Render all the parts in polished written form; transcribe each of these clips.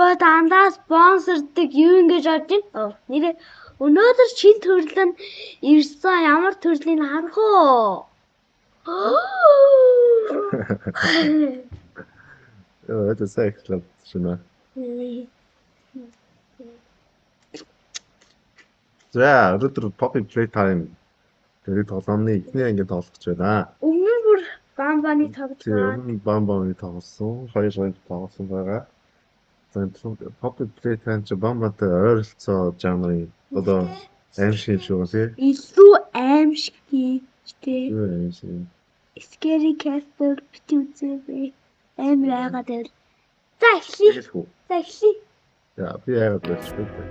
Өө дандаа спонсордог юу ингэж бодож байна? Нэрээ өнөөдөр шин төрөл нь ирсэн, ямар төрлийг харах уу? Йоо, это сайн эхлээд шинэ. За, өнөөдөр Poppy Playtime гэдэг тоглоомны эхний анги тоглох гэж байна. Өмнө нь бүр Бамбаны тоглож Тийм, байгаа. өмнө нь Бамбаны тоглосон, хоёр хоёр тоглосон байгаа. За, Poppy Playtime чи Бамбантай ойролцоо жанрын одоо аимшиг юм шиг байна тий. Илүү аимшиг тий. Юу аимшиг. Scary Castle бити үзээвэй. Амар айгаад байл. За эхлэе. Тэгэл хүү. За эхлэе. За, би яагаад болчих вэ?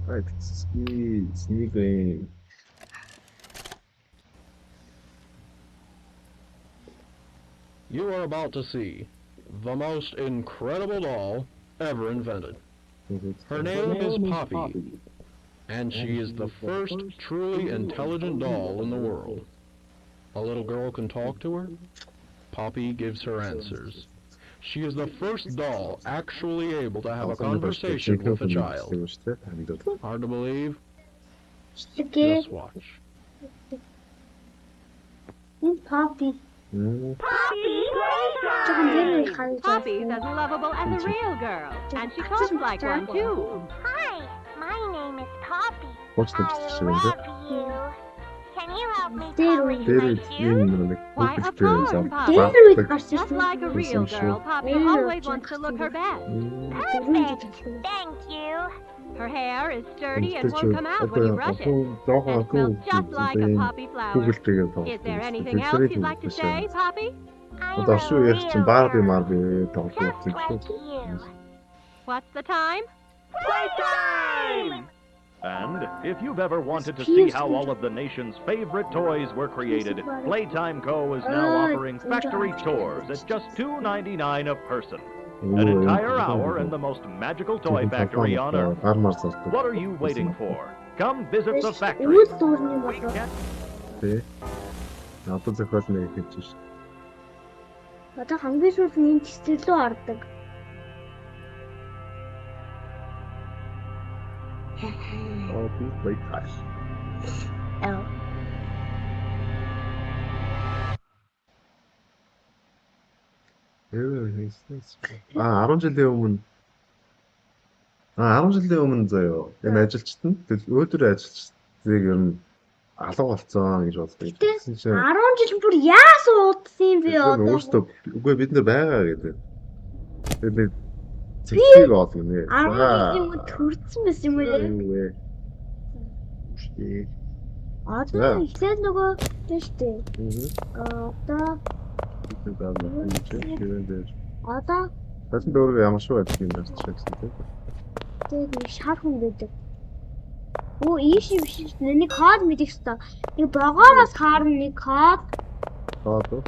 Right, ski, sneaking. You are about to see the most incredible doll ever invented. Her name is Poppy, and she is the first truly intelligent doll in the world. A little girl can talk to her. Poppy gives her answers. She is the first doll actually able to have a conversation with a child. Hard to believe? Окей. Just watch. Энэ Poppy. Poppy Жохон дээр үе харж Poppy's байна. as lovable as a real girl, and she talks like one too. Hi, my name is Poppy. Хууч I тавьчихсан юм тий. love you. Can you help me Дээр polish Дээр my үед shoes? ийм нэг Why, of хүүхдтэй course, зам. Poppy. Дээр үед гарч Just ирсэн. like a real girl, Poppy always wants to look her best. Perfect. Thank you. Her hair is sturdy and won't come out when you brush it, Жоохон and smells just like a poppy flower. Google-тэйгээр тоглох. Is there anything else you'd like to say, Poppy? I'm Одоо a орчин үеэр чинь real Барби girl, Марби тоглох just юм like шүү. you. What's the time? Playtime! And if you've ever wanted to see how all of the nation's favorite toys were created, Playtime Co. is now offering factory tours at just $2.99 a person. An entire hour in the most magical toy factory on earth. Гар мар зардаг. What are you waiting for? Come visit the factory. Үйл дүүрний We болов. can't Тий. Одоо зохиол нэг хийж ш. Одоо хамгийн сүүлд нь энэ цэцэрлэг рүү ордог. Poppy Playtime. Аа. Аа, 10 жилийн өмнө 10 жилийн өмнө заяо. Энэ ажилчид нь өөдөр ажилчдыг ер нь алга болцсон гэж боддог. Тэгсэн чинь 10 жил бүр яасан уудсан юм бэ бид нар одоо? өөрсдөө үгүй бид нар байгаа гэдэг. Тэгээд нэг цэгцгийг олно нэ. 10 жилийн өмнө төрсэн байсан юм уу? Юу вэ? Үгүй. Одоо За. эхлээд нөгөө тийм шүү дээ. Аа. Одоо Бид нар тэрэн дээр. одоо Тасан дөөрөө ямар шүү ажиг юм ярьж байсан тийм. тэгээд нэг шар хүн байдаг. Өө ийш юм шиг нэг код мэдэх хэвээр. Нэг богоороос хаарна нэг код. Код уу?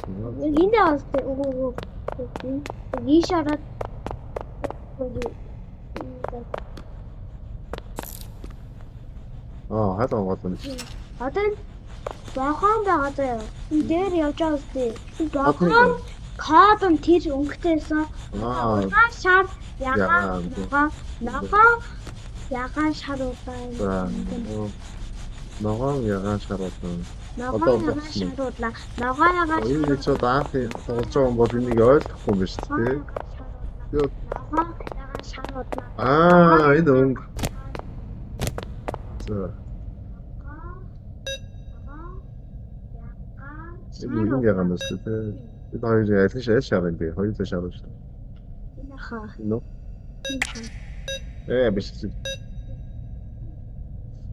Яг энд аваас үгүй үгүй. Ийш ороод Аа, хайл онгоол юм. Одоо энэ богоон байгаа заяа. Энэ дээр явж байгаа үстэй. Энэ богоон код нь тэр өнгөтэйсэн. Аа, Улаан шар ягаан Ягаан. ногоон ногоон ягаан шар улаан. за. Ногоон ягаан шар улаан. Ногоон Одоо ягаан болсон. шар улаан. Ногоон ягаан шар Энэ ч одоо анх тоглож байгаа юм бол энийг ойлгохгүй юм байна шүү дээ. Йоо. Ногоон ягаан шар улаан. Аа, энэ өнгө. За, энэ юу ягаан байна шүү дээ. Энэ хоёрын аль нь аль шар юм бэ? Хоёулаа шар шүү дээ. Энэ хаа. Энэ үү? Ээ, биш.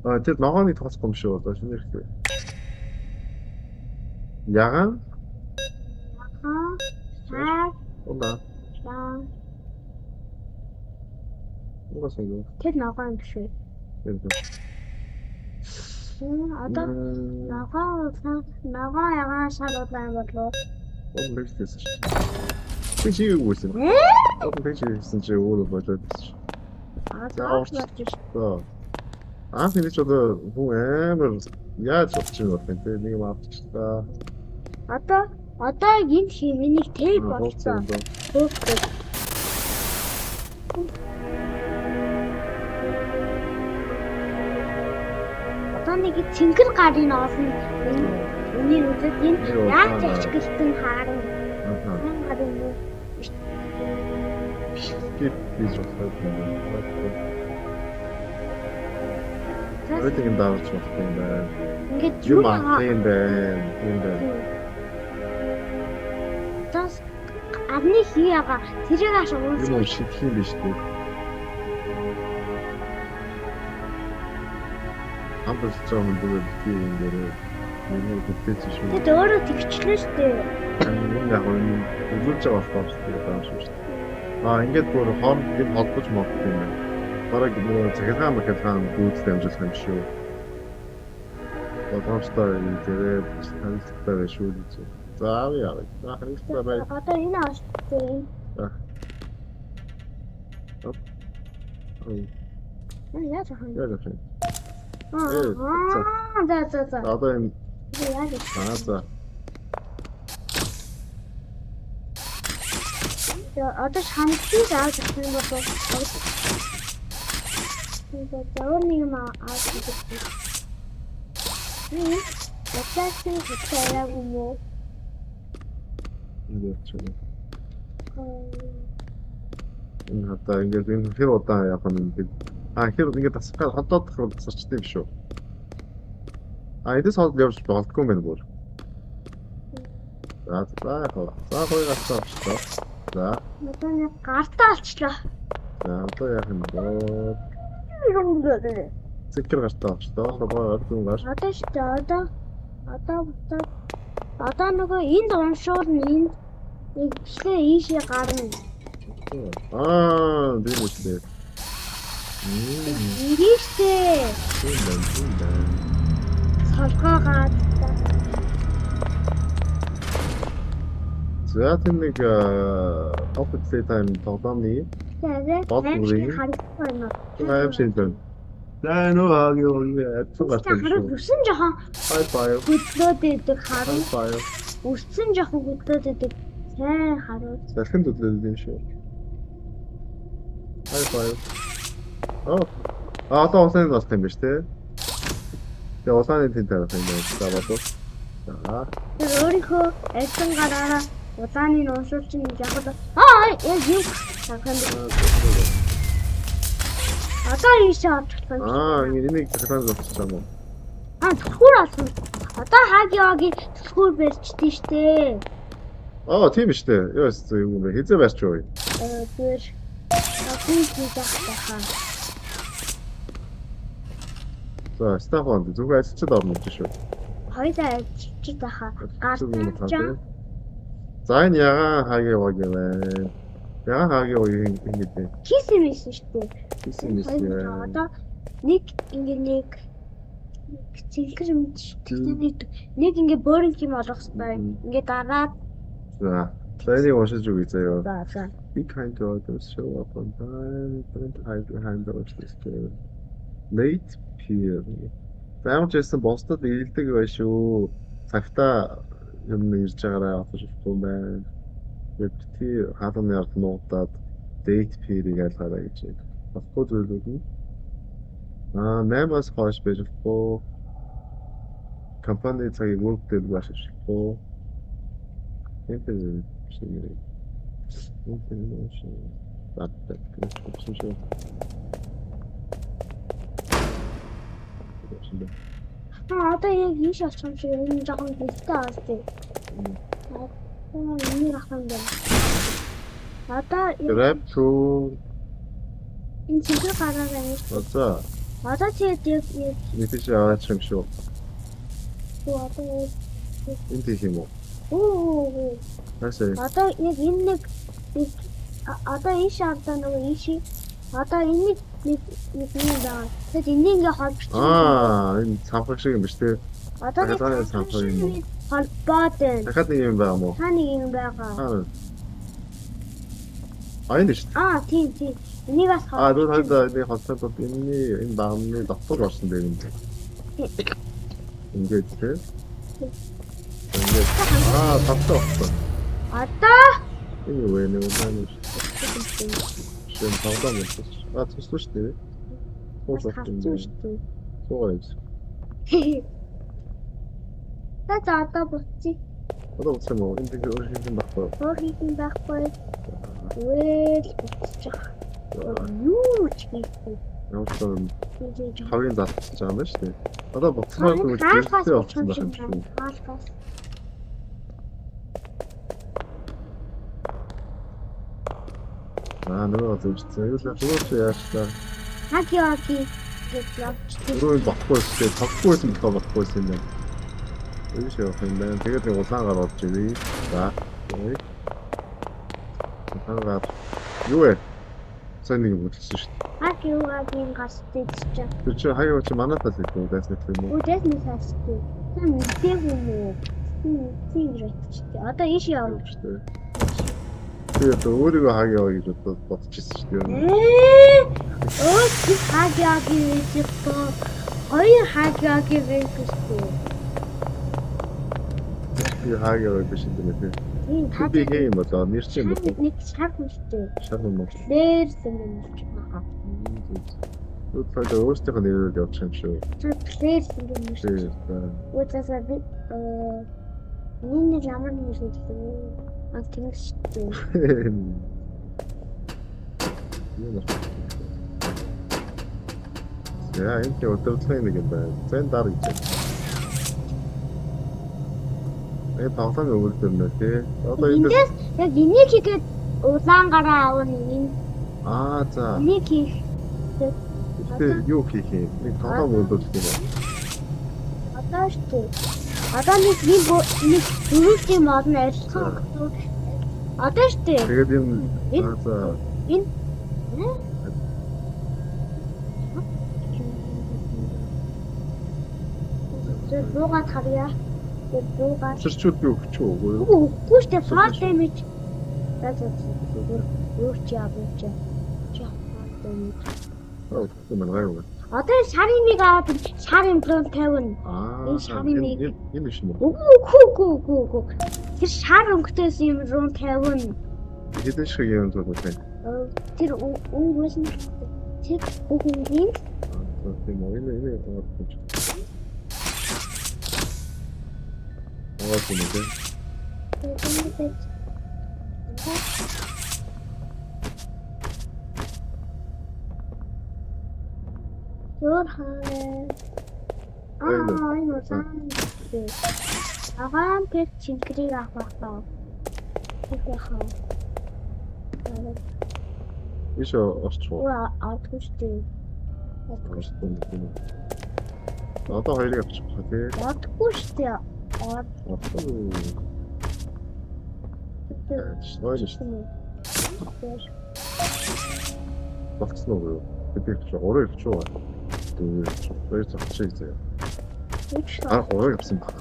Аа, тэр ногооны тоглохгүй юм шүү. Одоо шинэ хэрэгтэй. Ягаан? Ягаан шар Улаан. улаан. Угаасаа юу? Тэр ногоон биш үү? Тэр. Одоо ногоон улаан ногоон ягаан шар улаан болов. Он нэгтэйсэн шүү. Би чи юу гэсэн? Он тэгж хийсэн чи өөрөө болоод байсан шүү. За, Аа орч. болж ш. За. Анх энэ ч одоо хүн амар яаж болж юм бэ те нэг юм авчихлаа. Одоо энд хий миний тэйп болцсон. Хөөхтэй. Одоо нэг цэнгэр гарын олно. Энийг үзээд энэ яаж ашиглалтыг харна. Гарын үү? Skip хийж болох юм байна. Өөрийг нь давж болох юм байна. Ингээд юм авах юм байна. Тийм байна. Тас арны хий яга тэрийг аш уусах. Юм шидэх юм биш үү? Амбас жоо юм би юм дээр миний бүтээч шүү. Тэд өөрөө тэгчлээ шүү дээ. Энэ яг энэ үзүүлж байгаа болохоор тэгээд байгаа юм шүү дээ. Аа ингээд бүр хооронд юм холбож молдох юм байна. Бараг нөгөө захиргаан махиргаан гүйцэд амжуулах юм шүү. Боломжтой юм дээрээ танилцтай байх шүү гэж. За авъя авъя. За хариуцлага бай. Одоо энэ авчихсан. За. Оп. Ой. Яаж авах юм? Яаж авах юм? Аа, за за за. Одоо юм яаж Аа за. Одоо шамтыг авч авах юм бол за өөр нэг юм авч авах. Ятаасан хөтлөөг юм уу? Ингээд ч юм. Энэ хата ингээд энэ хэр удаан явах юм бэ? А хэр ингээд тасгах холдоод тасарчдаг юм шүү. А эдээс холд явж болдгоо юм байна бүр. За за яг. За гоё гацаа авчлаа. За. Одоо нэг гартаа олчлоо. За одоо яах юм бэ? Зэкэр гартаа авчлаа. Гоё ордон гар. Одоо шүү дээ. Одоо одоо нөгөө энд уншуулна энд нэг бичлээ ийшээ гарна. Аа, тийм үү. Ирээ штэ. Тийм байна, тийм байна. Солгоогаад. За тэр нэг Poppy Playtime тоглоомны гол дүрийг харагдахгүй байна. Аим шиг байна. За нөө хаги адсан гарсан шүү. Үсэн жоохон бай бай. Хөдлөөд идэг харуу. Бай. Үсэн жоохон хөдлөөд идэг. Сайн харуу. Салхин хөдлөөд юм шүү. Бай бай. Оо. А одоо улааны болох юм биш үү? Тэгээ улааны тэнд тавих юм байна. За болов. За. Тэр өөрийнхөө адсан гараараа улааны нь уншуулч нь яг л аа яг юм хаханд. Одоо ийшээ орж болох юм. Аа энийг захиргаан зогсож байгаа юм уу? Аа түлхүүр олсон. Одоо Хаги Ваги түлхүүр барьчихдээ штэ. Аа тийм штэ. Юу юм бэ? Хизээ барьч юу? Тэр хийж байхаа. За, стафонд зүгээр ажилчид орно гэж шүү. Хоёулаа ажилчид байхаа. Гартаа. За энэ ягаан Хаги Ваги байна. Ягаан Хаги Ваги ингэ дээ. Хийсэн юм шүү дээ. Хийсэн юм шүү. Одоо нэг ингэ нэг цэнхэр юм нэг ингэ бөөрөнх юм олох хэрэгтэй. Ингээ дараад. За. За энийг уншиж өгье заяа. За за. Be kind to others, show up on time, don't hide behind the system. Late period. За ямар ч байсан бусдад ирэлдэг бай шүү. Цагтаа юм ирж байгаарай олж болохгүй юм байна. Бити хаалганы ард нуугдаад date period айлгаарай гэж байна. Болохгүй зүйлүүд нь аа 8-аас хойш байж болохгүй. Компани цагийг work дээр ашиглахгүй. Тийм шиг. Аа одоо яг ийш очих юм шиг энэ жоохон бэлтээ авсан. Аа энийг авах юм байна. Одоо grab to энэ цэнхэр гараараа ингэж. За. Одоо тэгээд яг нэг тийш аваачих юм шүү. Одоо энэ тийш юм уу? Оо. Насаа. Одоо яг энэ нэг одоо ийш авдаа нөгөө ийш одоо энэ нэг нэг юм байна. Тэгэд энийг ингээ холбож. Аа энэ цамхаг шиг юм биш үү? Одоо нэг цамхаг юм уу? Холбоод байна. Дахиад нэг юм байгаа мó? Та нэг юм байгаа. Аа энэ шүү дээ. Аа тийм тийм. Энийг бас холбоо. Аа дүү хоёул энийг холбоход бол энэний энэ багны дотор орсон дээр юм. Ингээд тий. Ингээд аа тавтай болсон. Одоо энэ юу вэ? Нэг юм шүү. Чи тоглоом юм шиг. А туслаа шүү дээ. Бас Сууж авах юм халдсан байна. шүү дээ. Суугаа явж. За за одоо буцъя. Одоо буцах юм уу? Энд нэг өөр хийх юм байхгүй. Өөр хийх юм байхгүй. Үйл буцчих. Юу ч хийхгүй. Ямар ч юм Би жоо. хавийн залхаж байгаа юм байна шүү дээ. Одоо буцахаар Хаалгаас тэгвэл буцах болсон юм байх юм шиг шүү. байна. Хаалгаас. Аа нөгөө зөвчсөн. Юу л нөгөө чи яаш та. Хаги хаги гэж явчихсан. Өөрөө энэ бохгүй шүү дээ. Тоггүй байсан болохоор бохгүй байсан юм байна. Ийш явах юм байна. Тэгээд нэг улаан гар орж ирье. За. Окей. Улаан гар. Юу вэ? Сайн нэг юм хөдөлсөн шүү дээ. Хаги хагийн гас дийдчихэ. Тэр чи хаяа чи манай тал гэдэг дайсны юм уу? Үдээс нь сасгүй. Та мэдээгүй юм уу? Би мэдсэн гэж бодчихсон. Одоо ийш явна. Шүү дээ. Би одоо өөрийгөө хаг яваа гэж бодчихсон шүү дээ. Ээ! Өө чи хаги хаги гэж тоо. Хоёр хаги хаги гэж шүү. Би хаг яваа биш юм байна тий. Тийм та Би гэх юм болоо нэр чинь юм болоо. нэг шар хүчтэй. Шар юм уу? Лэр юм шиг байгаа. Юу цаашаа өөрсдийнх нь нэрээр явчих юм шүү. Тэр плеер юм шиг. Тий. За. Уутасаа би миний нэр ямар нэр хэлсэн вэ? А тэнэг шүү дээ. Юу нэр? За энэ ч удирдлагын нэг юм байна. Зэн дар гэж. Энэ тоглоомын өгүүлбэр нэ тий. Одоо энэ Эндээс яг энийг хийгээд улаан гараа авна энэ аа за. энийг хийх Гэтэ юу хийх юм? Нэг тоглоом өгүүлбэр юм байна. одоо шүү дээ. Одоо нэг нэг нэг дөрөв юм олон арилхан. Одоо шүү дээ. Тэгээд энэ Энэ аа за энэ Тэр буугаад харъя. Тэр буугаад Учирчуд би өгч үү? Үгүй юу? Үгүй үгүй шүү дээ. Fall damage. За за за. Юу ч яа юу ч. Чи fall damage. Аа өгсөн маань гайгүй. Одоо энэ шарын миг аваад шар юм руу тавина. Аа Энэ шарын миг. Энэ биш юм уу? Үгүй үгүй үгүй үгүй үгүй. Тэр шар өнгөтэйс юм руу тавина. Хэдэн шиг юм зүйл байна. Тэр өнгөөс нь тэр бүх өнгийн Аа тийм үү. Энэ энэ юм чи. Аа тийм үү. Зөөр хаа. Аа энэ улаан. Агаан тэр чингэрийг авах байх таа. Тэр яхаа. Ийш орчих уу? Үгүй авдаггүй шүү дээ. Авдаггүй шүү Тийм үү. Одоо хоёрыг авчих байх тий. дээ. Авдаггүй шүү дээ. Авахгүй. Нойл шүү. Авдаггүй. Болцсон уу юу? Бид их чи гурав явчих уу? Дөрөв явчих. Хоёр зогсчих заяа. Аа гурав явсан баг.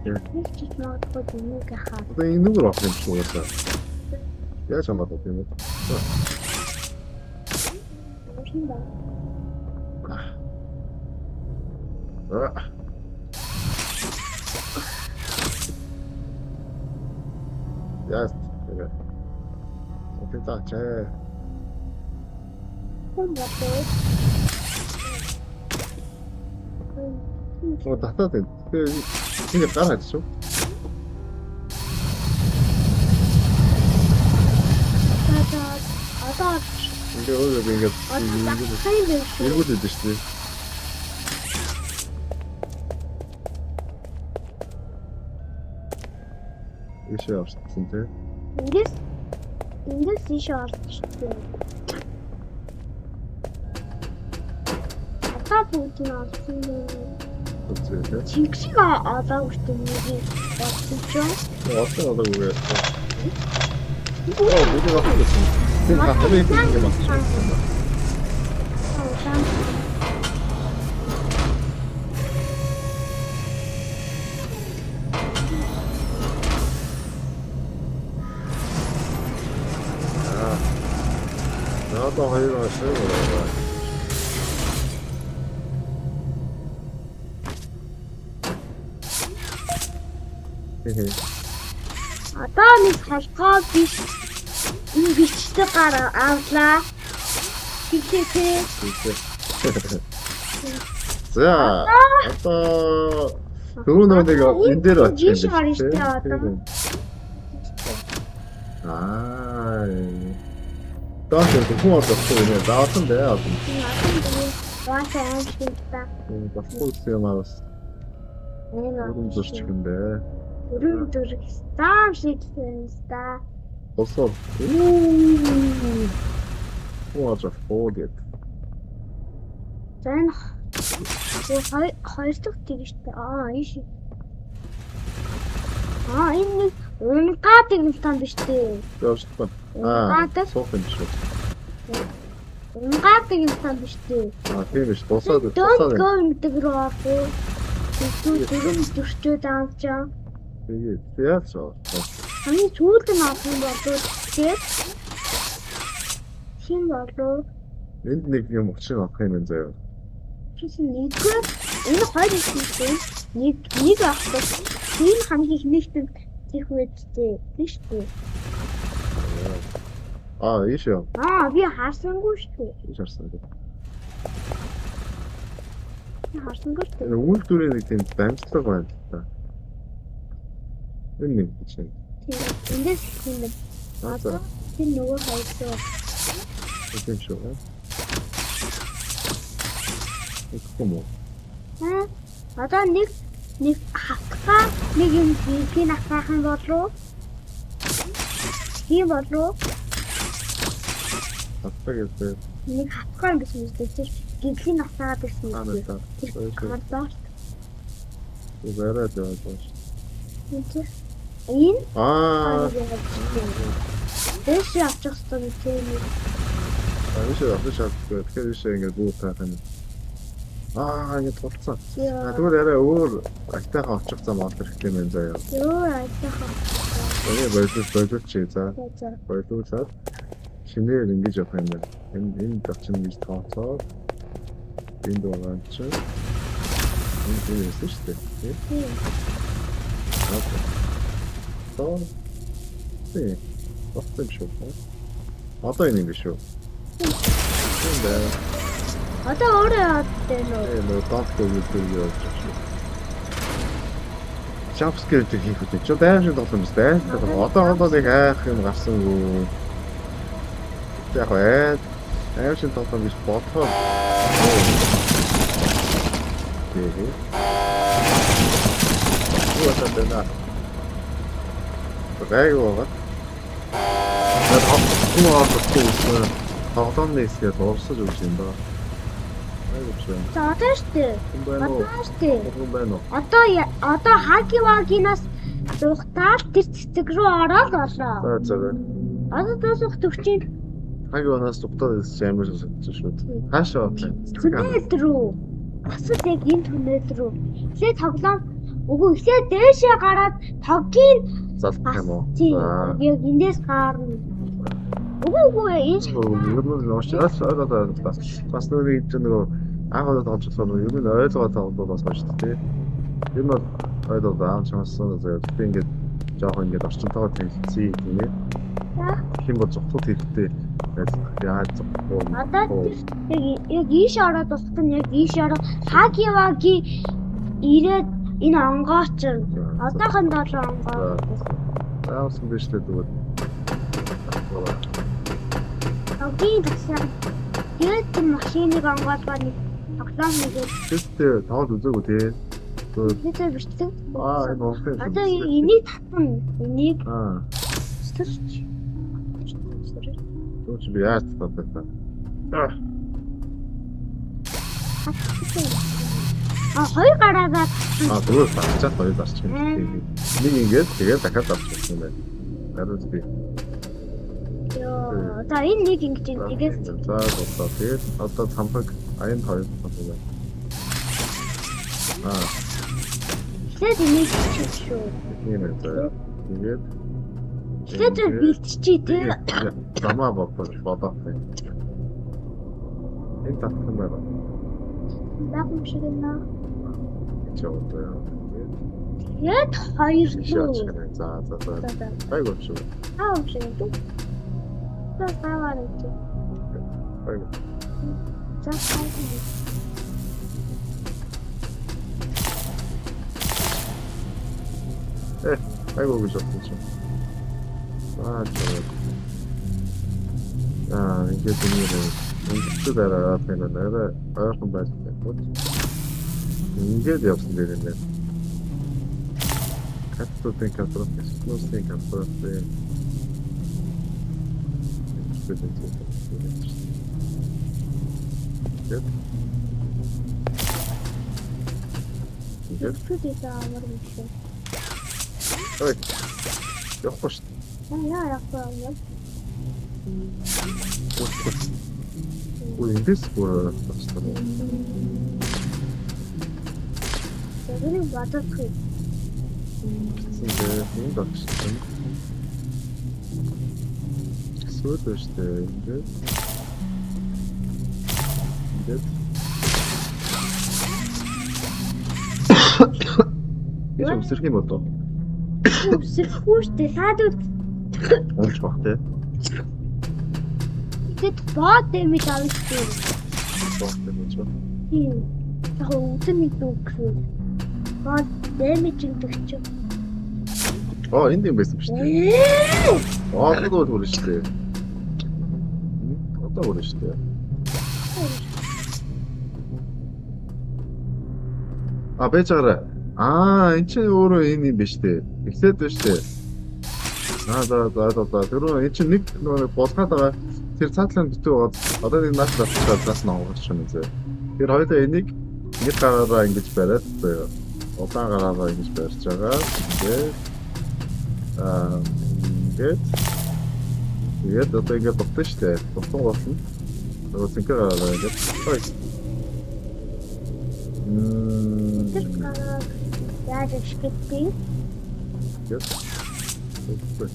Нэг ч магадгүй энийг хаа. Одоо энэ нүгэр авах юм шиг угаасаа. Яаж хамгаалах юм бэ? Юм ба. Аа. Яас. Тэгээ заач. Хүн болоо. Оо татаад байна. Тэгээ энэ гар хаж шүү. Одоо одоо Ингээ өөрөө би ингээд одоо багсан юм биш үү? эргүүл өгдөө шүү дээ. Ийшээ орсон тий. Эндээс эндээс ийш орсон шүү дээ. Одоо бүгд нь олсон юм. Үзээ тий. Чингэрийг олоогүй шүү дээ. Нэг болсон ч. Олсон олоогүй. Оо бүгд авах гэсэн. Тэр хатны юм болсон. Аа. Одоо хоёр ашиг болоо. Хээ. Одоо нэг холгоо биш. Энэ бичдэг гар авлаа. Тэгэлээ. За одоо түрүү нөгөө нэг энэ дээр очих юм байна шүү дээ одоо. Аа. Доош хүн олохгүй нэ. Заасан дээ одоо. Вааса аим шиг та. Болохгүй юм аа бас. Өрөм зурчих юм бэ. Өрөм зурх зам шиг юм та. Босоо. Уаж фолд. За энэ хоёр дахь тэгш дээ. Аа энэ шиг. Аа энэ нэг унгаад юм тань биш дээ. Явчихсан. Аа суух юм шүү. Унгаад юм тань биш дээ. Аа тийм биш. Дусаад дусаад. Don't go гэдэг рүү орох. Дөрөв зөрчөөд аавчаа. Тэгээд яасан. Хамгийн сүүлд нь авах юм болов тэгэхээр хин болов. Энд нэг юм учин авах юм байна заяа. Чи нэгдүгээр энэ хоёр юм шүү. Нэг нэг авах. Энэ хамгийн ихнийхтэн тийх үедтэй тийм шүү дээ. Аа ийш яа. Аа би харсангүй шүү дээ. Ийш харсангүй. Би харсангүй шүү дээ. Энэ үйлдвэрийн нэг тийм дамжлага байна л та. Энэ нэг чинь. Тийм. Эндээс юм байна. Одоо тэр нөгөө хоёр руу. Тийм шүү. Юм уу? Аа. Одоо нэг нэг хатгаа нэг юм хийх асаах юм болов? Тийм болов? Хатгаа гэдэг. Нэг хатгаа юм биш үү? Тэр гинтлийн асаагаад байсан юм. Тэр гардаар. Зэрэг яваад байна. Энэ? Аа. Дэш явчих хэрэгтэй юм тийм үү? Аа, биш авчих шаардлагагүй. Тэгэхээр биш ингээд бүү таах юм. Аа, ингэ тулцсан. Тэгвэл арай өөр айтайхан очих зам олох хэрэгтэй юм заяа. Өөр айтайхан. Тэгээ боловч за. Боловсаад шинээр ингэж явах юм байна. Энэ очин ингэж тооцоод энд байгаа юм чинь энэ тийм байсан шүү дээ. Тийм. Аа. Тийм. Болсон шүү. Одоо энэ ингэ шүү. Тийм дээ. Одоо өөрөө яваад байна уу? Тийм, нөгөө донт гэдэг юм явж байгаа шүү. Jump scare гэдэг хийх үү? Чи дайм шиг тоглоом биз дээ. Одоо нэг айх юм гарсангүй. Яг ээ. Дайм шиг тоглоом гэж бодохоор. Тэгээ. Юу байна? Гайгүй байгаа. Тэр хүн тоглоомны хэсгээр дуусаж өгч юм байна. За одоо шүү дээ. Одоо шүү дээ. Одоо Хагивагинаас зугтаал тэр цэцэг рүү ороод болоо. За за. Одоо дуусах төгчийн Хагиванаас зугтаад ирсэн амар сонсогдсон шүү дээ. Хаашаа одлаа? Түнэл рүү. Бас л яг энэ түнэл рүү. Эхлээд тоглоом үгүй эхлээд дээшээ гараад тогийн залах юм уу? Тийм. Яг эндээс гарна. Үгүй энэ ер нь уушраас ойлгоод бас нэг юм нөгөө анх удаа тоглож болохоор ер нь ойлгоод тоглоод бас байна шүү дээ. Ер нь бол ойлгоод аав чамсаа заяа. Би ингээд жоохон ингээд орчинтойгоо танилцъя тийм ээ. Тэгэх юм бол зогтууд хэрэгтэй яаж зогтох вэ? Одоо тэр яг ийш ороод босох нь яг ийш ороод Хагиваги ирээд энэ онгооч одоохондоо л онгоо. Заавсан биш л зүгээр. Тогийн тасаа. Тэгээд тэр машиныг онгоолгоо нэг тоглоом хийгээд. Тэстээ тоглож үзээгүй тий. Тэр бичлэг. Аа энэ урах юм. Одоо энийг татна. Энийг. Аа. Сэрч. Түн чи би яаж татдаг вэ? Аа хоёр гараагаа. Аа зүгээр зарчаад хоёр зарчих юм тийм. Нэг ингээд тэгээд дахиад зарчих юм байна. Гаруул би. Йоо, за энэ нэг ингэж юм тэгээд за одоо тэгээд одоо тамхаг аян хоёр тамхаг байна. Аа. Тэгэхээр энийг хийчих шүү. Тийм ээ за. Тэгээд тэгэхээр зөв бэлтчихье тий. Замаа бодох. Энэ татах юм байна. Баг юм шиг байна. Чи одоо тэгээд хоёр рүү. За за за. Айгуу шүү. Аа юм шиг үү. За таваар чи. Айгу. За хайгуу. Айгу гэж бодсон чинь. Аа чаа. Аа ингээд нэр ингээд дараа байна нэрэ ойрхон байсан. Ингээд явсан дээр юм байна. Катстын катстроф, сносны катстроф. Ингээд. Ингээд. Зүгт амар юм шиг. Ой. Явахгүй шүү. Яа явахгүй юм. Ой, эндээс бүр тастай. Тэр бодох юм. Тэгээд энд очсон. Сүйд штэ ингээд. Ингээд. Би өсөрх юм одоо. Өсөрхгүй штэ. Саад унж баг те. Тэгэд бод дэмэж авах штэ. Бод дэмэж. Тийм. Яг үдэн нэг үг гэсэн. Бод дэмэж гэдэг чинь. Аа энд юм байсан шүү дээ. Аа одоо хүрнэ шүү дээ. Одоо хүрнэ шүү дээ. А байж байгаарай. Аа эн чинь өөрөө энэ юм биш үү? Эхлээд байна шүү дээ. Аа за за за за. Тэр энэ чинь нэг нөгөө болгоод байгаа. Тэр цаатлын битүү байгаа. Одоо нэг наач татчихад заас нь онгоч юм зэ. Тэр хоёулаа энийг нэг гараараа ингэж бариад заяа. Удаан гараараа ингэж барьж байгаа. Ингээд аа ингээд тэгээд одоо ингэж дутсан шүү дээ. Дутсан гол нь нөгөө цэнхэр гараараа ингэж. Ой. Тэр гараа яаж ашигладаг? Yes. Энэ бүр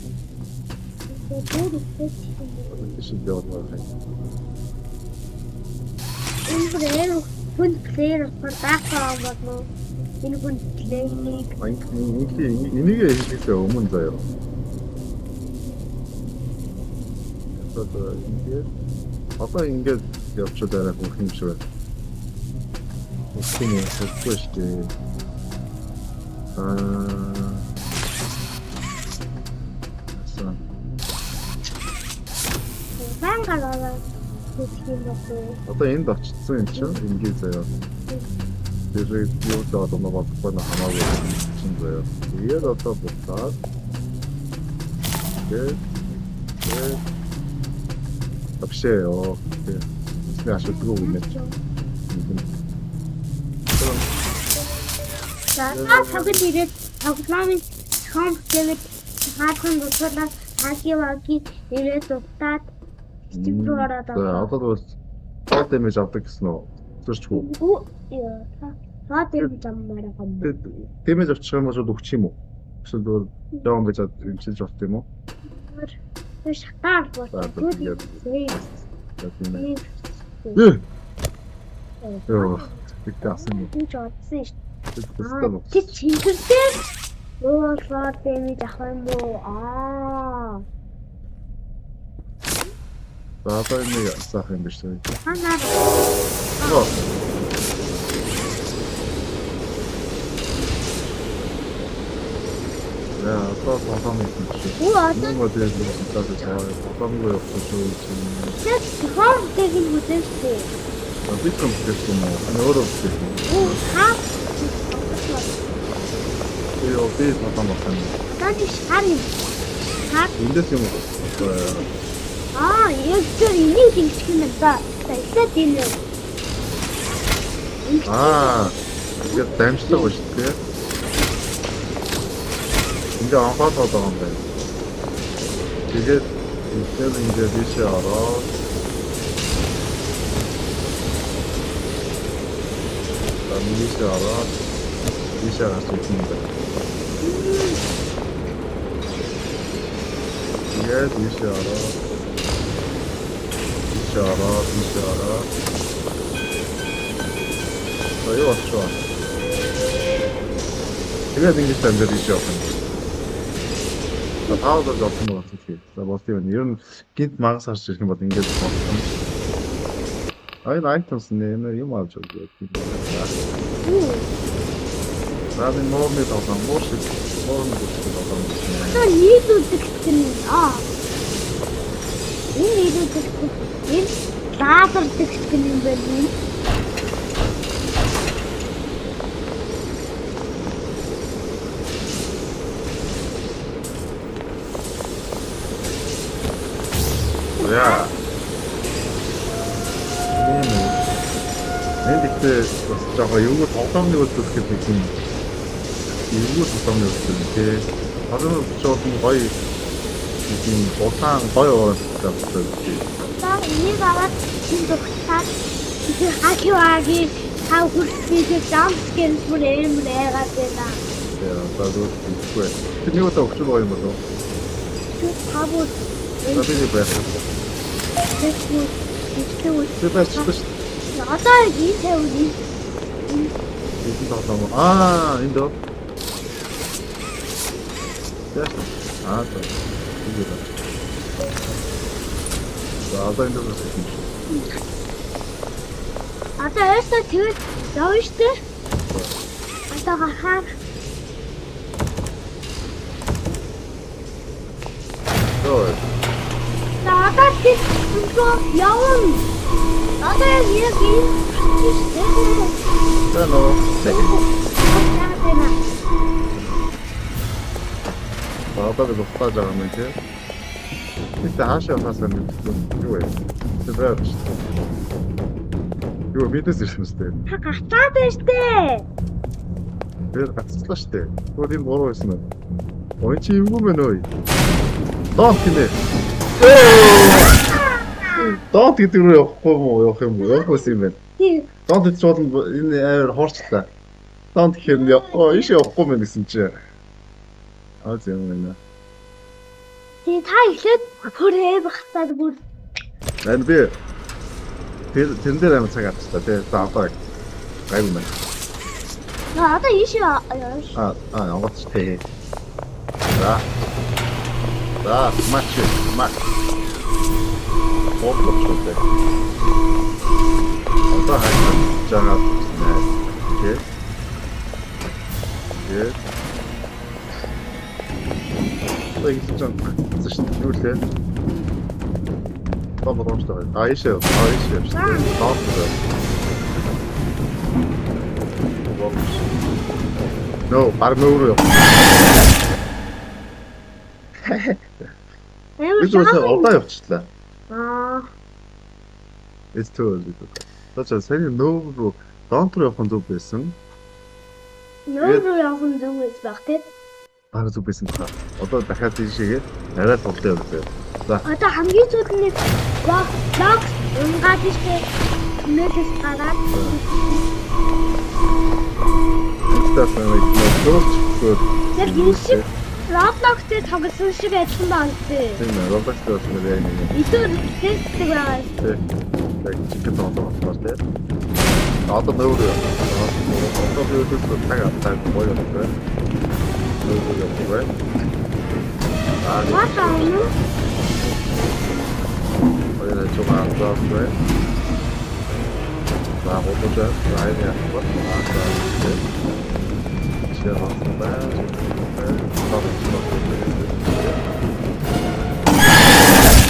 хүн плеер болохоор даахаа болно. Энэ хүн плеерийг энийг хийхээс өмнө заяа. Одоо ингээд одоо ингээд явчихад арай бүх юм шиг байна. Тийм үү, тэгэхгүй шүү дээ. Аа Бан гараа хийх юм болов. Одоо энд очсон юм чинь ингээд заяа. Тэр юу л одоо бодохгүй на хамаагүй чинь заяа. Тэгээд одоо буцаад тэгээд вообще ёо. Тийм ашигладаг юм байна. За цагт ирээд тоглоомын хом гэвэл хаалхан буцаалаа хаки ваки ирээд утаад цэцэг рүү ороод байгаа. Одоо бол fall damage авдаг гэсэн үү? Зүрчгүй. Fall damage авмаар байгаа юм. Damage авчих юм бол өгчих юм уу? Эсвэл зүгээр яван гэж имчилж болт юм уу? Тэр шатаар болтой. Йоо, тэгтээ асан юм. Би ч одсон шүү дээ. Чи цэнгэр дээр fall damage авах юм уу? Аа. За одоо энийг асаах юм биш үү? Ханаа. За одоо тоглоом хийх шүү. Үу одоо нэг өдөр тоглоомгүй явах шүү. Тэр хом дээр нь үзэн шүү. Би ч юм гэсэн юм уу? Өөрөө үзсэн. Үу хаа. Йоо би тоглоом болсон. Таны шар юм. Хар. Эндээс юм уу? Аа, яг тэр энийг ингэчих юм байна да. За эхлээд энэ. Аа, ингээд дамжлага байна шүү дээ. Ингээ анхаад байгаа юм байна. Тэгээд энэ ингээд ийшээ ороод ийшээ ороод ийшээ гарч ирсэн юм байна. Тэгээд ийшээ ороод ийшээ ороод ийшээ ороод за юу болчихоо. Тэгээд ингэж дамжаад ийшээ явах юм. За таавал олсон байгаа юм. За болт юм. Ер нь гинт магас харж ирэх юм бол ингэж болсон. А энэ items нэ юм авч өгье. За би муурны тоглоом, муур шиг муурны бүтэц тоглоом гэсэн. Одоо нийлүүлдэг гэх юм. Аа. Энэ нийлүүлдэг энэ лазердэг гэх юм байна. Яа. Энэ гэхдээ бас жоохон эвгүй тоглоомны үзүүлэх гэдэг юм. Эвгүй тоглоомны үзүүлэх тий. Тоглоомны үзүүлэх нь гоё тийм улаан гоё ууралтай болтой тий. Одоо энийг аваад энэ зүгтаад Huggy Wuggy тав хүрснийг jump scare бүр амар айгаад байна. Тэгээ одоо зүгээр тийхгүй. Тэр нэг удаа өгч байгаа юм болов уу? Тав үр. За би байх. Тэр Би барьчихсан шүү дээ. Одоо энэ тавь энэ. Энэ тоглоом. Аа, энэ дөө. Яаш. Аа, за. Энэ дөө. За, одоо энэ дөө юм шүү. Одоо ойсоо тэгэл явна шүү дээ. Одоо гарахаар. Йоо. За одоо тэр явна. Одоо яг энэ шүү дээ. За нөө. Одоо би зугтааж байгаа юм тий. Тэгтээ хаашаа явахаас мэдгүй. Юу вэ? Тэр байр шүү дээ. Юу мэдээс ирсэн юм шүү дээ. Та гацаад байна шүү дээ. Би гацчлаа шүү дээ. Тэгвэл энэ буруу байсан уу? Ой чи эвгүй мэн ой. Донт гинэ. Донт гэдэг рүү явахгүй юм уу? Явах юм уу? Явах байсан юм байна. Тийм. Донт гэж бол энэ амар хуурчлаа. Донт гэхээр нь оо ийш явахгүй мэн гэсэн чи. Аа зэ юм байна. Тийм та эхлээд бүр амар гацаад бүр. Энэ би тэрэн дээр амар цаг авчихлаа тий. За одоо гайгүй байна. За одоо ийш явна. Аа аа онгоц тий. За. За матч матч. Бодлоо. Одоо хайж байгаа нэ. Окей. Окей. Одоо ингэж жан гэсэн шүү дээ. Юу лээ? Та боломжтой. А ийшээ. А ийшээ. Доор. No, баг нөөрөө яв. Амар Би зүгээр одоо явчихлаа. Аа. It's too early. За сайн нөөр рүү донт руу явах нь зөв байсан. Нөөр рүү явах нь зөв байсан баг тий. Баг зөв байсан баха. Одоо дахиад тийшээгээ арай тоглолт явуулъя. За. Одоо хамгийн сүүлд нь бокс унгаад штэ. Түнэлээс гараад. Яг энэ шиг Roblox дээр тоглосон шиг адилхан байна тий. Тийм ээ, Roblox дээр болсон яг нэг. Илүү тестдэг байгаа. Тийм. Яг чикен тоглоом болохоор тий. Одоо нөөр яа. Одоо би өдөртөө цаг авдаг гоё юм байна. Нөөр явах байна. Аа. Ватаа. Хоёр жоо авдаг байна. За бодож байна. Яг байна. Чи авсан байна.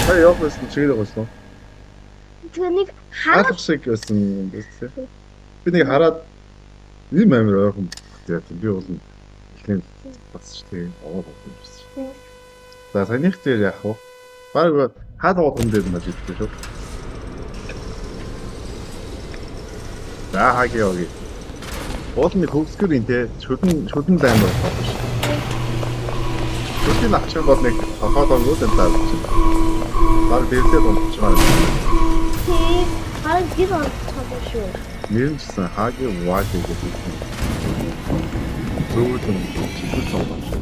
Хай явах байсан чигээр байсан. Тэгээ нэг харах шиг байсан юм байна тий. Би нэг хараад ийм амар ойрхон тийм би бол эхлэн бас ч тийм овоо болсон юм шиг. За саяных дээр яах вэ? Бараг хаа тоглох дээр нь ажиглах шүү. За хаги явъя. Уул нэг хөвсгөр ин те шүдэн даймар болох шүү. Шүдийн авчих бол нэг хохоод онгууд энэ таа чинь. Баг дээрлээ дунчих байгаа юм. Тий, баг гэр орчих шүү. Нэр нь ч гэсэн хаги ваги гэдэг юм. Зөөлөн чиглэл цогцол шүү.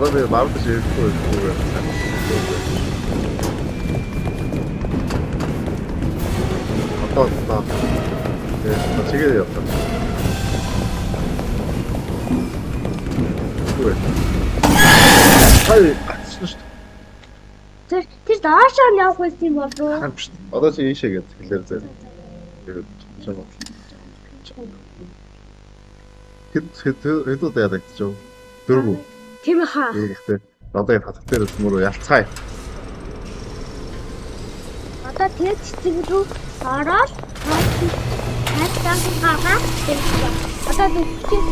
Одоо би баруун тийш ирэхгүй байсан. Одоо одоо. Тэгээ чигээр явах. Үгүй. Хай, гацсан шүү Тэр тэр доошоо нь явах байсан юм болов уу? дээ. Хамч. Одоо чи ийшээ гэж хэлээр зэ. Тэгээд хэд хэд хэд удаа ядагдчих вэ? Дөрөв. Тийм хаа. Дөрөв гэхдээ одоо энэ хатах дээр мөрөө ялцгаая. Одоо тэр цэцэг рүү ороод хайцсан гаргаад ирсэн. Одоо нүхчих.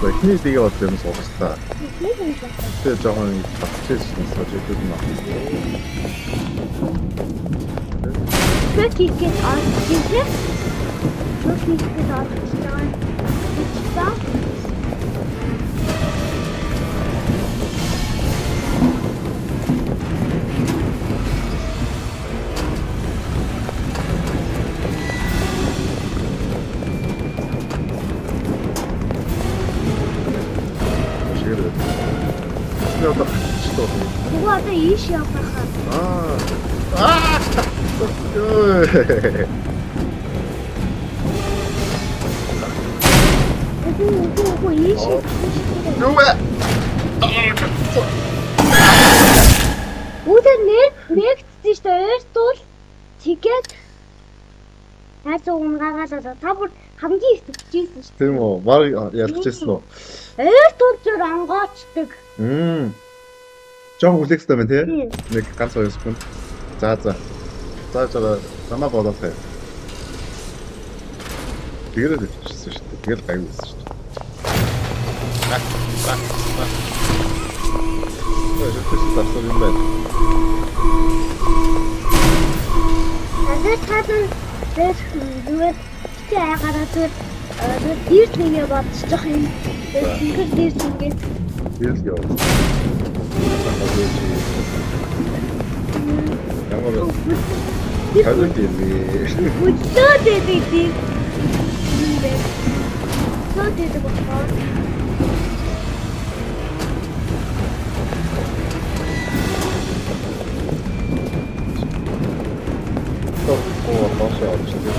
Эхний дэгээ бол юм сурчлаа. Нэг юм байна. Тэгээ жоохон татчихсан сууж идэв юм аа. Чөк хийгээд орчихсон. Чөк хийгээд орчихсон. Бичсэн. Чигээр. Би одоо татчихсан. Нөгөө одоо ийш явах хаа. Аа. Аа. Йой. Үгүй үгүй үгүй ийш. Юу вэ? Үүдэр нэг нэгдсэн шүү дээ. Ойртуул тэгээд хайцаа унгаагаад одоо та бүр хамгийн их төвчээсэн шүү Тийм үү? Баг ялчихсан уу? дээ. Ойртуул зур онгоочдөг. Мм. Жохон хүлээх хэрэгтэй байна тий? Тийм. Нэг ганц хоёр секунд. За за. За за замаа бодоод хай. Тэгэрэл өвчсөн шүү дээ. Тэгэл гайгүй байсан шүү дээ. Шүтсэн дарсан юм байна. Надад таалан дээр зүгээр бити айгаараа зүгээр зүгээр дэрс нэгэ бодчих юм. Тэнгэр дэрс нэгэ. Дэрс яв. Ямар хавьд юм бэ? Хөдлөөд байдаг тийм. Юм бэ. Хөдлөөд байдаг болохоор. Тоо доошоо орчих.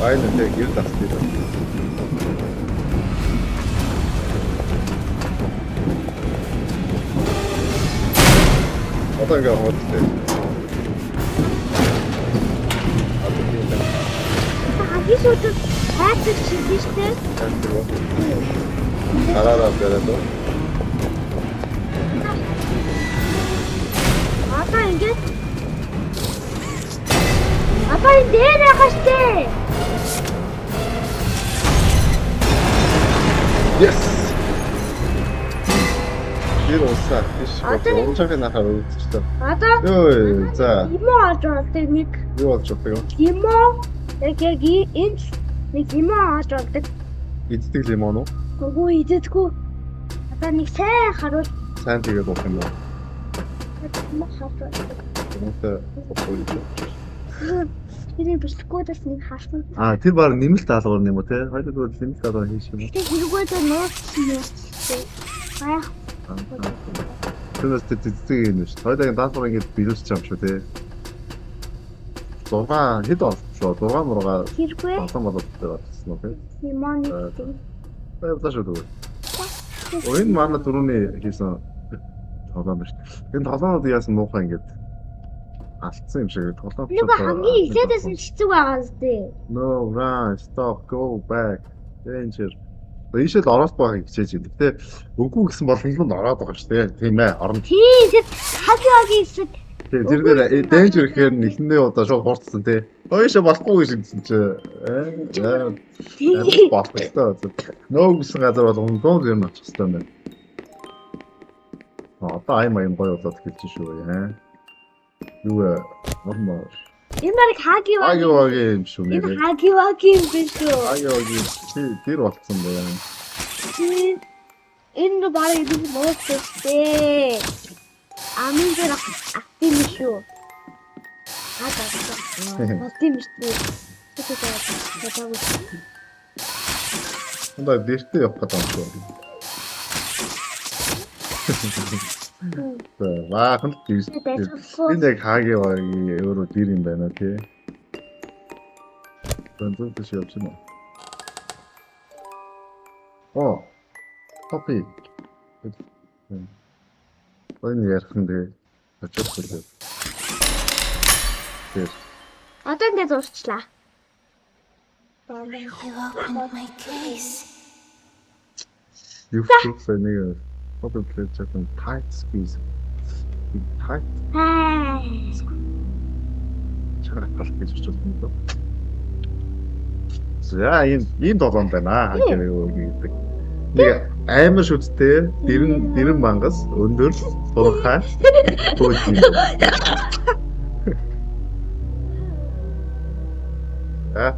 Айн нэг гэр дасдаг. Одоо ингээ хоодлоо. Одоо тийм байна. Хамгийн сүүлд хайцаг шидэн штэ. Хараараа бариад уу? Одоо ингээд Одоо энэ дээр байгаа штэ. Yes. Тэр усаа тийш. Одоо нэг- Уурчаахын нахаар өвдчихлээ. Одоо Йой, за. лимон олж болдог нэг Юу болж байгаа юм? лимон яг яг энэ л нэг лимон олж болдог. Иддэг лимон уу? Үгүй идэггүй. Одоо нэг сайн харуул Сайн тэгээд уух юм уу? лимон харж болдог. Өнөөдөр гоё юм. Тэр бэлтгэхгүйдээс нэг харсан. Аа, тэр баг нэмэлт даалгавар юм уу те? Хоёул нэмэлт даалгавар хийш юм уу? Тэр хэрэггүй нууц нууц. Байх. Тэрнээс тэр цэцэг юм шүү. Хоёулаа даалгавар ингэж биелүүлчих юм шүү те. 6 хэд болчихоо? 6 мурга Хэрэггүй. 7 болоод болсон уу те? Лимон нэг. Баярлалаа шүү тэгвэл. Оо энэ манай дөрөвний хийсэн тоглоом байна шүү. Энэ тоглоомод яасан муухай ингэж алдсан юм шиг тоглоом. Нэг хамгийн эхлээдээс нь хэцүү байгаа зү. No, run, stop, go back. Danger. Ийшээ л ороод байгааг хичээж байна. Гэтэ үгүй гэсэн болгонд нь ороод байгаа шүү дээ. Тийм ээ, орно. Тийм тэр хаги хаги хэсэг. Тийм тэр дээр danger гэхээр нь эхэндээ удаа шууд хурцсан тий. Ийшээ болохгүй гэж хэлсэн чи. Тийм. Болох ёстой. No гэсэн газар болгонд юм очих ёстой юм байна. Одоо аян маян гоё болоод эхэлж шүү яа. Юу вэ? Нормал. Энэ баг хаги Хаги ваги. ваги юм шүү Энэ нэрээ. хаги ваги юм биш үү? Хаги ваги чи тэр болцсон байна. Тийм. Энэ баг энэ нууц дээ. Амин дээр ат юм шүү. Аа болт юм шүү. Одоо дэртээ явах гэдэг юм шүү. За, баахан л дэрс. Энэ яг хаагийн багийн өөрөө дэр юм байна тий. Зэн тийш явж байна. Оо. Poppy. Энэ ярих нь тэгээ очиж хэлээ. Тэр. Одоо ингээд дуусчлаа. You opened my case. Юу ч нэг Poppy played tight squeeze. Tight Аа. чарах гал гэж орчуулсан юм даа. За ийм долоон байна хаагийн гэдэг. Нэг амар шүдтэй, дэрэн мангас, өндөр, сурхай, бөөж юм. А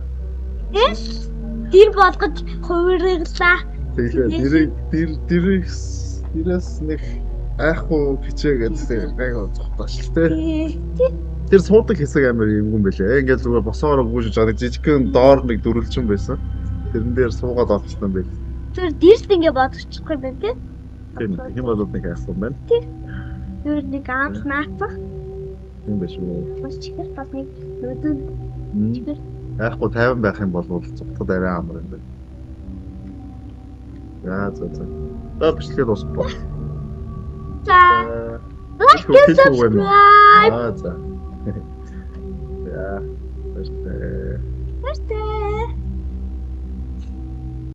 Дэр болгож хувирглаа. тэгэхээр дэрэг дэр дэрэг дэрээс нэг айхгүй хичээгээд яг зогтоош л тэ. Тэр суудаг хэсэг амар эвгүй юм байлээ. Ингээд зүгээр босоогоор гүйжиж байгаа жижигхэн доор нэг дөрвөлжин байсан. Тэрэн дээр суугаад орчихсон юм байл. Тэр дэрс ингээ бодчихгүй юм байна тий. Тийм тийм болоод нэг айхгүй юм байна. Тэр нэг ганц наацах Тийм байх шүү. бас чихэр бас нэг нүдэн чихэр Айхгүй 50 байх юм бол зугтад арай амар юм байна. За. За бичлэгээ дуусгах. За. Like and subscribe. Аа за.